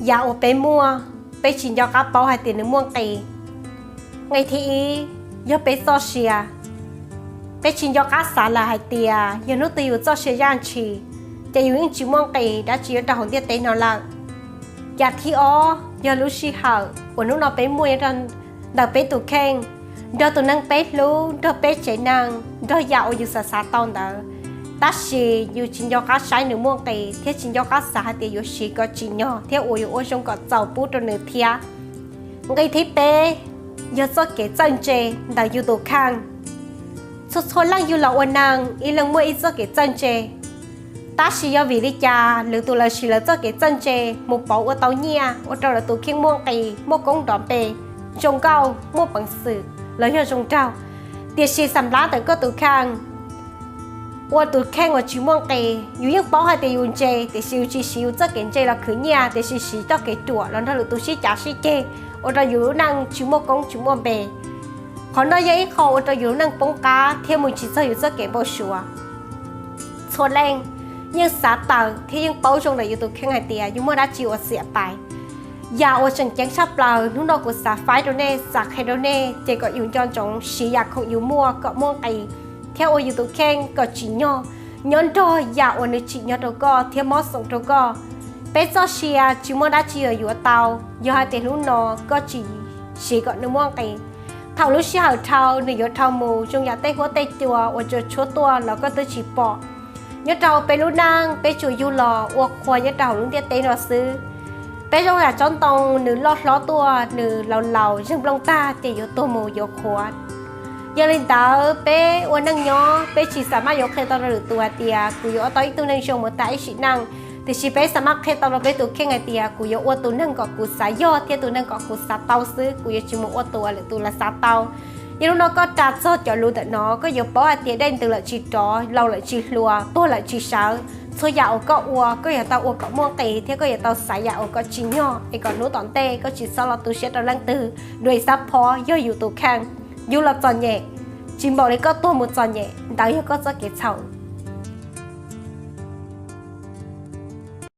Yam uas peb muaj, peb tsis nco qab paub hais tias nws muaj nqis. Nqe thib ib, yog peb txoj sia. Peb tsis nco qab xav lawm hais tias yog hnub twg yus txoj sia zaj ntshis, ces yus yeej tsis muaj nqis dab tsi nyob rau hauv ntiaj teb no lawm. Yam thib ob yog lub sij hawm uas hnub no peb muaj nyob ntawm peb tus kheej, nrog tus neeg peb hlub, nrog peb tsev neeg, nrog yam uas yus xav xav tau ntawd, tab sis yus tsis nco qab saib nws muaj nqis thiab tsis nco qab xav hais tias yuav siv kom tsim nyog thiab ua yuav ua zoo kom txaus pub rau nws thiab. Nqe thib peb yog txoj kev txawj ntse ntawm yus tus kheej. Txhua txhua leej yug los ua neeg ib leeg muaj ib txoj kev txawj ntse, tab sis yog vim li cas lwm tus lawv siv lawv txoj kev txawj ntse mus pauv ua tau nyiaj ua rau lawv tus kheej muaj nqis, muaj koob nrov npe, zoo nkauj, muaj peev xwm los yog zoo nraug, tiam sis xam lab ntawm koj tus kheej ua tus kheej uas tsis muaj nqis. Yus yeej paub hais tias yus ntse, tiam sis yus tsis siv yus txoj kev ntse los khwv nyiaj, tiam sis siv txoj kev ruam los nrog lwm tus sib cav sib ceg, ua rau yus lub neej tsis muaj koob tsis muaj npe. Qhov no yog ib qho ua rau yus lub neej poob qab thiab mus tsis txog yus txoj kev npau suav. Txhua leej yeej xav tawm thiab yeej paub zoo ntawm yus tus kheej hais tias yus muaj dab tsi uas xiam pais. Yam uas tseem ceeb tshaj plaws hnub no kuv xav faib rau nej, xav qhia rau nej, ces kom yus nco ntsoov siv yam khoom yus muaj kom muaj nqis thiab ua yus tus kheej kom tsim nyog nyob nrog yam uas nws tsim nyog rau koj thiab mob xoom rau koj. Peb txoj sia tsis muaj dab tsi yuav yuav tau yog hais tias hnub no koj tsis siv kom nws muaj nqis. Thaum lub sij hawm dhau nws yuav dhau mus zoo yam tej huab tej cua uas tsuas tshuab tuaj los koj twb tsis pom. Nyob rau peb lub neej peb tsuas yug los ua qhua nyob rau hauv lub ntiaj teb no xwb. Peb zoo yam tsob ntoo, nws loj hlob tuaj nws laus laus zeeg nplooj tag ces yuav tuag mus yuav qhuav. Yog li ntawd peb ua neej nyob peb tsis xam maj yuav qhia tau rau lwm tus hais tias kuv yuav ua tau ib tug neeg zoo mus tas ib sim neej, tiam sis peb xam maj qhia tau rau peb tus kheej hais tias kuv yuav ua tus neeg kom kuv xav yog thiab tus neeg kom kuv xav tau xwb, kuv yuav tsis mus ua tus uas lwm tus lawv xav tau. Yog hnub no koj ras txog cov lus ntawm no koj yuav paub hais tias dej ntws lawm tsis rov, laus lawm tsis hluas, tuag lawm tsis sawv. Txhua yam uas koj ua koj yuav tau ua kom muaj nqis thiab koj yuav tau xaiv yam uas kom tsim nyog es kom hnub tom ntej koj tsis txhob los tu siab rau leej twg. Dua ib xab phob yog yus tus kheej, yus los txom nyem, tsis npaum li koj tuag mus txom nyem, ntawd yog koj txoj kev txhaum.